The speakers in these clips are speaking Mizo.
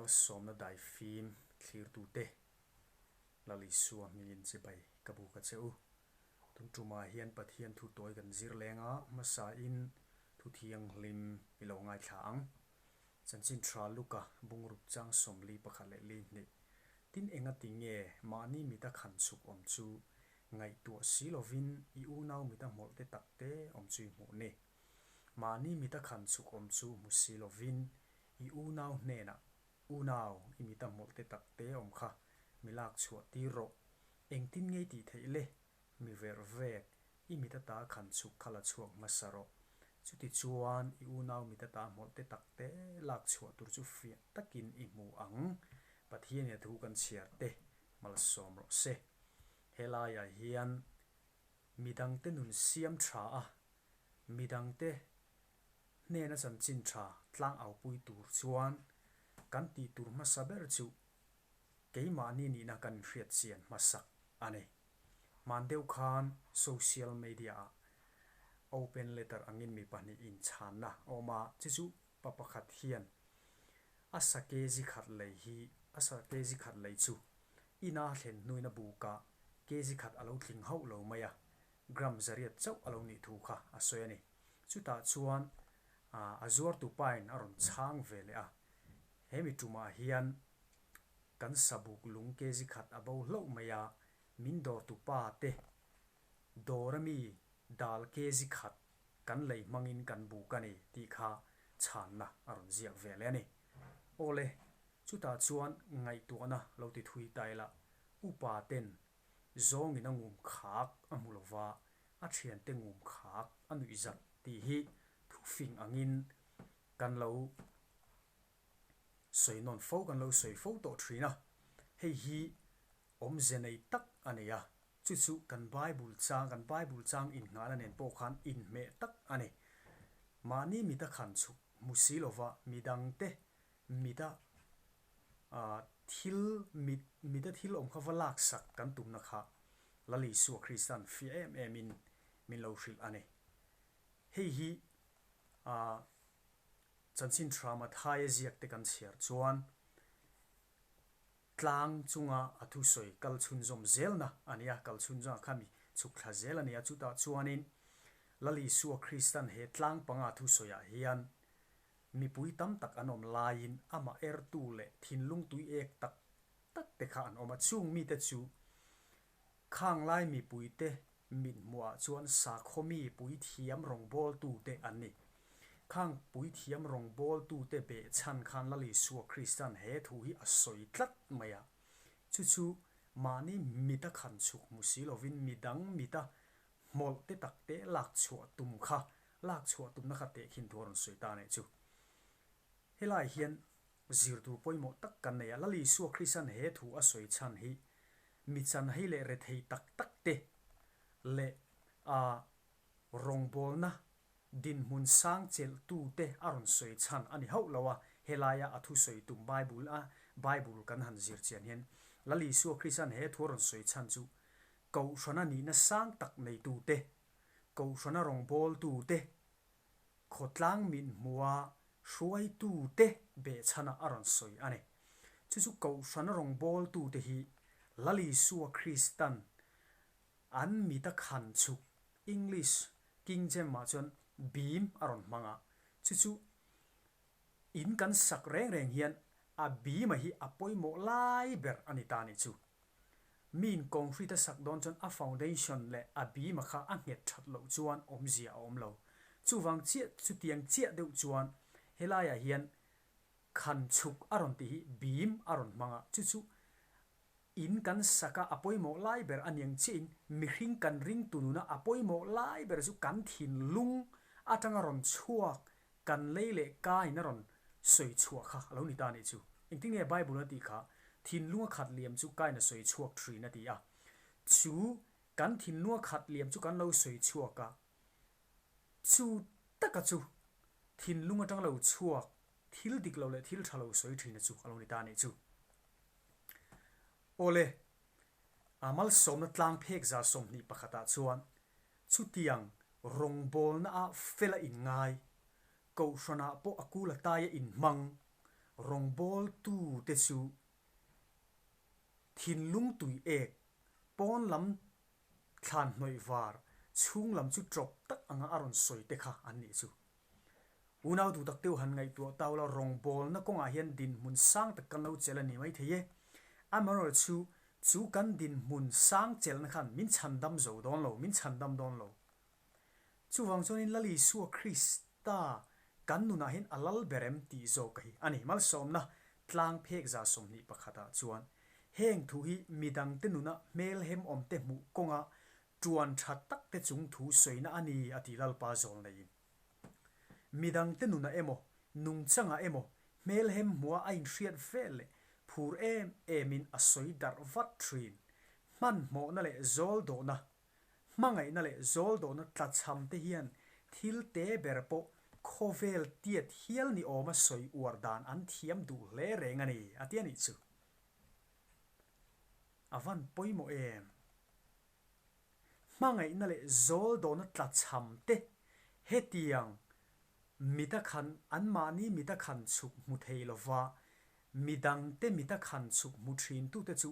Malsawmna daifim thlirtute Lal Isua hmingin chibai ka buk a che u. Tun tumah hian Pathian thu tawi kan zir leng a, hmasain thu thianghlim i lo ngaithla ang. Chanchin tha Luka bungruk chang 41 leh 2. Tin engati nge mahni mita khan chhuk awm chu ngaihtuah si lovin i unau mita hmawlh te tak te awm chu i hmuh ni. Mahni mita khan chhuk awm chu hmu si lovin i unau hnenah, Unau, i mita hmawlh te tak te awm kha mi lak chhuah tir rawh. Engtin ngei tih theih le? Mi verh vek, i mita ta khan chhuk kha la chhuak hmasa rawh. Chutichuan i unau mita ta hmawlh te tak te lak chhuah tur chu fiah takin i hmu ang. Pathian in a thu kan chhiar te malsawm rawh se. Helaiah hian midangte nun siam tha a, midangte hnena chanchin tha tlang aupui tur chuan kan tih tur hmasa ber chu keimahni nihna kan inhriat chian hmasak a ni. Hman deuh khan social media ah open letter angin mi pahnih inchhanna a awm a, chi chu pa pakhat hian a sa kg khat lei hi a sa kg khat lei chu ina thlen hnuin a bukah kg khat a lo tling hauh lo mai a, gram zariat chauh a lo nih thu kha a sawi a ni. Chutah chuan a zuartu pain a rawn chhang ve leh a, he mi tumah hian kan sabuk lung kg khat a bo hlauh mai a, min dawrtu pa te dawr ami dal kg khat kan lei hmangin kan buk a ni tih kha chhanna a rawn ziak ve leh a ni. Awle, chutah chuan ngaihtuahna lo ti thui ta ila, upa ten zawngin a ngum khak a hmu lova, a thiante ngum khak a nuih zat tih hi thufing angin kan lo sawi nawn fo, kan lo sawi fo tawh thin a. Hei hi awmze nei tak a nei a, chu chu kan Bible chang, kan Bible chang innghahna nen pawh khan inhmeh tak a ni. Mahni mita khan chhuk hmu si lova midangte mita thil mit mita thil awm kha va laksak kan tumna kha Lal Isua Krista'n fiah em emin min lo hrilh a ni. Hei hi chanchin tha Mathaia ziak te kan chhiar chuan tlang chunga a thusawi kal chhunzawm zelna a ni a, kal chhunzawm kha mi chhuk thla zel a ni a, chutah chuanin Lal Isua Krista'n he tlang panga thusawiah hian Mipui tam tak an awm laiin amah ertu leh thinlung tui ek tak tak te kha an awm a, chung mite chu khang lai mipuite mithmuhah chuan sakhaw mi puithiam rawngbawltute an ni. Khang puithiam rawngbawltute behchhan khan Lal Isua Krista'n he thu hi a sawi tlat mai a, chu chu mahni mita khan chhuk hmu si lovin midang mita hmawlh te tak te lak chhuah tum kha lak chhuah tumna kha tehkhin thu a rawn sawi ta a nih chu. Helai hian zir tur pawimawh tak kan nei a, Lal Isua Krista'n he thu a sawi chhan hi mi chanhei leh rethei tak tak te leh a rawngbawlna dinhmun sang chelhtu te a rawn sawi chhan a ni hauh lo a, helaia a thusawi tum Bible a Bible kan han zir chian hian Lal Isua Krista'n he thu a rawn sawi chhan chu Kohhrana nihna sang tak neitute, Kohhrana rawngbawltute, khawtlang mithmuha hruaitute behchhana a rawn sawi a ni. Chu chu Kohhrana rawngbawltute hi Lal Isua Kristan an mita khan chhuk, English King James-ah chuan beam a rawn hmang a, chu chu in kan sak reng reng hian a beam-a hi a pawimawh lai ber a ni ta a nih chu. Miin concrete a sak dawn chuan a foundation leh a bima kha a nghet that loh chuan awmzia a awm lo. Chuvang chiah chutiang chiah deuh chuan helaiah hian khan chhuk a rawn tih hi bim a rawn hmang a, chu chu in kan sak a a pawimawh lai ber a niang chiahin mihring kan ring tu nuna a pawimawh lai ber chu kan thinlung atanga rawn chhuak Kan lei leh ka in a rawn sawi chhuah kha a lo ni ta a nih chu. Engtin nge Bible a tih kha, Thinlung a khat liam chu ka in a sawi chhuak thin a ti a. Chu kan thinlung a khat liam chu kan lo sawi chhuak a, chu taka chu thinlung atang lo chhuak thil dik lo leh thil tha lo sawi thin a chu a lo ni ta a nih chu. Awle, a malsawmna tlang phek 21 ah chuan Chutiang rawngbawlnaah fela inngai, Kohhranah pawh a kul a taia inhmang, Rawngbawltute chu thinlung tui ek, pawn lam thlan hnawih var, chhung lam chu ṭawp tak anga a rawn sawi te kha an nih chu. Unau duh tak deuh han ngaihtuah tau la, rawngbawlna kawngah hian dinhmun sang tak kan lo chelh a ni maithei e. Amaherawhchu, chu kan dinhmun sang chelhna khan min chhandam zo dawn lo, min chhandam dawn lo. Chuvang chuanin Lal Isua Krista kan nunah hian a lal ber em tih zawk hi a ni. Malsawmna tlang phek 21 ah chuan heng thu hi midangte nuna hmelhem awmte hmuh kawnga tuan tha takte chung thu sawina a ni a ti Lalpa zawl neiin. Midangte nunah emaw, nungchangah emaw hmelhem hmuha a inhriat vel leh phur em emin a sawi darh vat thin. Hmanhmawhna leh zawl dawhna Hmangaihna leh zawldawhna tlachham te hian thil te ber pawh khawvel tiat hial ni awma sawi uar dan an thiam duh hle reng a ni, a ti a nih chu. A van pawimawh em? Hmangaihna leh zawldawhna tlachham te hetiang mita khan anmahni mita khan chhuk hmu thei lova Midangte mita khan chhuk hmu thintute chu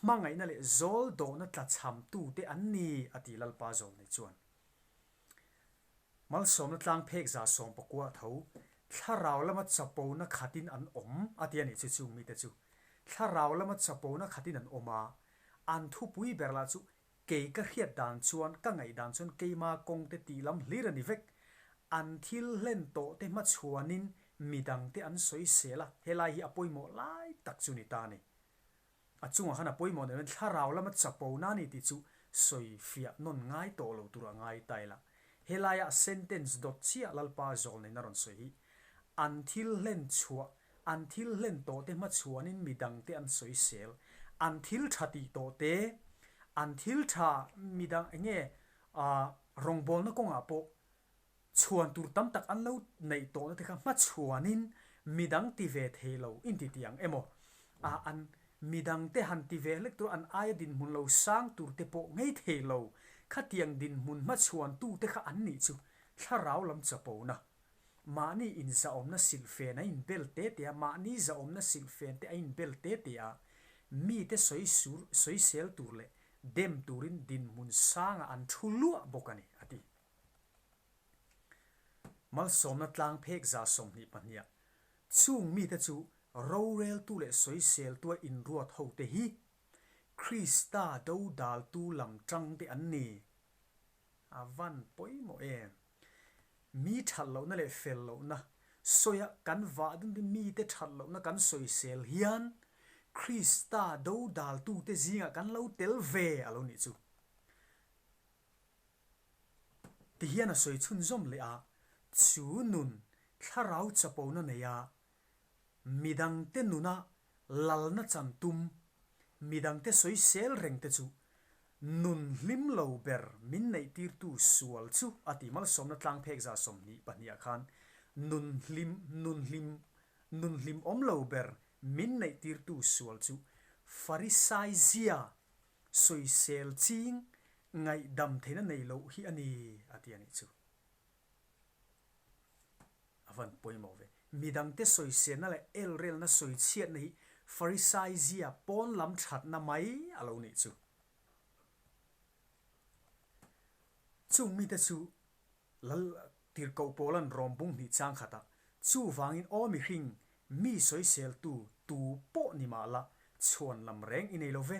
hmangaihna leh zawl dawhna tlachhamtute an ni, a ti Lalpa Zawlnei chuan. Malsawmna tlang phek 19 a tho, thlarau lama chapona khatin an awm, a ti a nih chu chung mite chu. Thlarau lama chapona khatin an awm a, an thupui ber lah chu Kei ka hriat dan chuan, ka ngaih dan chuan keima kawng te tih lam hlir a ni vek. An thil hlen tawh te hmachhuanin midang te an sawi sel a, helai hi a pawimawh lai tak chu ni ta a ni. A chungah khan a pawimawh nen thlarau lama chapo na ni tih chu sawi fiah nawn ngai tawh lo tur a ngai ta ila. Helaia sentence dawt chiah Lalpa zawl nen a rawn sawi hi, an thil hlen chhuah An thil hlen tawhte hmachhuanin midangte an sawisel. An thil tha tih tawhte, an thil tha midang eng nge rawngbawlna kawngah pawh chhuan tur tam tak an lo neih tawhna te kha hmachhuanin midang ti ve thei lo inti tih ang emaw an midangte han ti ve hlek tur an aia dinhmun lo sang tur te pawh ngei thei lo khatiang dinhmun hmachhuantute kha an nih chu thlarau lam chapona Mahni inzahawmna silhfen a inbel te te a, mahni zahawmna silhfen te a inbel te te a, mite sawi sur, sawisel tur leh dem turin dinhmun sangah an thu luah bawk a ni, a ti. Malsawmna tlang phek 22 ah, chung mite chu roreltu leh sawiseltua inruat hote hi Krista dodaltu lam tangte an ni. A van pawimawh em? Mi that lohna leh fel lohna sawia kan vah dun hi mite that lohna kan sawisel hian Krista dodaltute zingah kan lo tel ve a lo nih chu. Tihian a sawi chhunzawm leh a, chu nun thlarau chapona neia Midangte nuna lalna chan tum, midangte sawisel reng te chu nun hlim lo ber min neihtirtu sual chu a ti. Malsawmna tlang phek 22 ah khan nun hlim, nun hlim, nun hlim awm lo ber min neihtirtu sual chu Farisai zia sawisel ching ngaihdam theihna nei loh hi a ni a ti a nih chu. A van pawimawh ve. Midangte sawiselna leh elrelna sawichhiatna hi Farisai zia pawn lam thatna mai a lo nih chu. Chung mite chu Lal Tirhkoh Paula'n Rom bung hnih chang khatah, Chuvangin aw mihring, mi sawiseltu tu pawh ni mah la, chhuan lam reng i nei lo ve.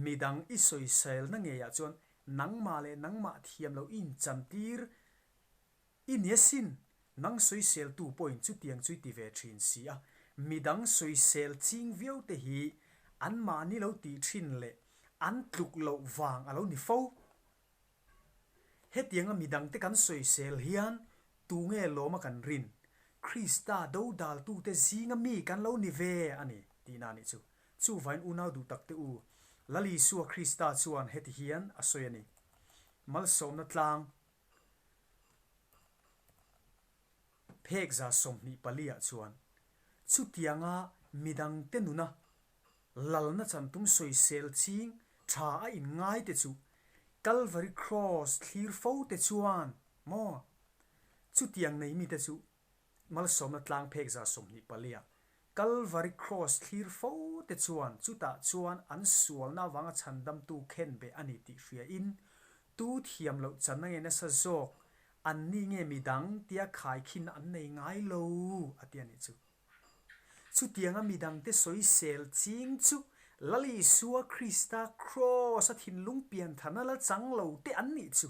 Midang i sawiselna ngeiah chuan nangmah leh nangmah thiam lo i inchantir i ni asin, nang sawiseltu pawhin chutiang chu i ti ve thin si a, midang sawisel ching viau te hi anmahni lo tih thin leh an tluk loh vang a lo ni fo. Hetianga midangte kan sawisel hian tunge lawma kan rin? Krista dodaltute zinga mi kan lo ni ve a ni tihna a nih chu. Chuvain unau duh takte u, Lal Isua Krista chuan heti hian a sawi a ni, Malsawmna tlang phek 24 ah chuan chutianga midangte nuna Lalna chantum sawisel ching tha a inngai te chu Calvary Cross thlir fo te chuan maw? Chutiang nei mite chu malsawmna tlang phek 24 ah. Kalvari Kraws thlir fo te chuan chutah chuan an sualna avanga chhandamtu khenbeh a ni tih hriain tu thiam loh channa nge nasa zawk an ni nge midang tia khaikhin an nei ngai lo a ti a nih chu. Chutianga midangte sawisel ching chu Lal Isua Krista Kraws a thinlung piantharna la chang lo te an nih chu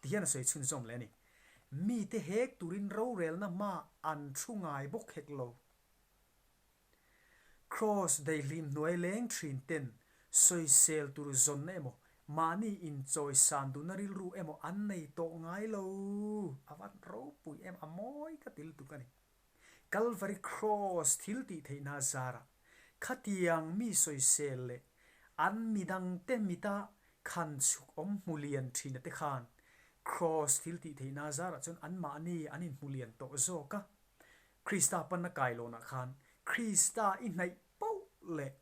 ti hian a sawi chhunzawm leh a ni. Mite hek turin rorelna hma an thu ngai bawk hek lo. Kraws daihlim hnuai leng thin ten sawisel tur zawnna emaw, mahni inchawisan duhna rilru emaw an nei tawh ngai lo. A van ropui em, a mawi ka ti lutuk a ni. Calvary Cross thil tih theihna zarah khatiang mi sawisel leh an midangte mita khan chhuk awm hmu lian thin ate khan Cross thil tih theihna zarah chuan anmahni an inhmu lian tawh zawk a. Krista panna kailawnah khan Krista i hnaih poh leh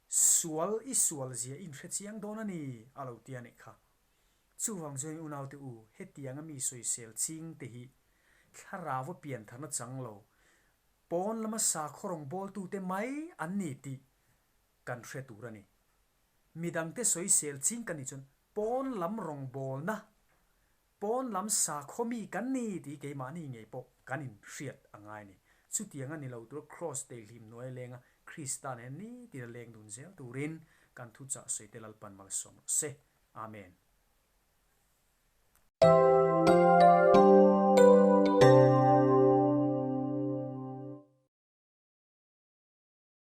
sual i sual zia i inhre chiang dawn a ni a lo ti a nih kha. Chuvang chuan unaute u, hetianga mi sawisel ching te hi thlarau a piantharna chang lo, pawn lama sakhaw rawngbawltute mai an ni tih kan hre tur a ni. Midangte sawisel ching kan nih chuan pawn lam rawngbawlna Pawn lam sakhaw mi kan ni tih keimahni ngei pawh kan inhriat a ngai a ni. Chutiang a ni lo tura Kraws teihlim hnuai lenga Krista nen nitin a leng dun zel turin kan thuchah sawi te Lalpan malsawm rawh se. Amen.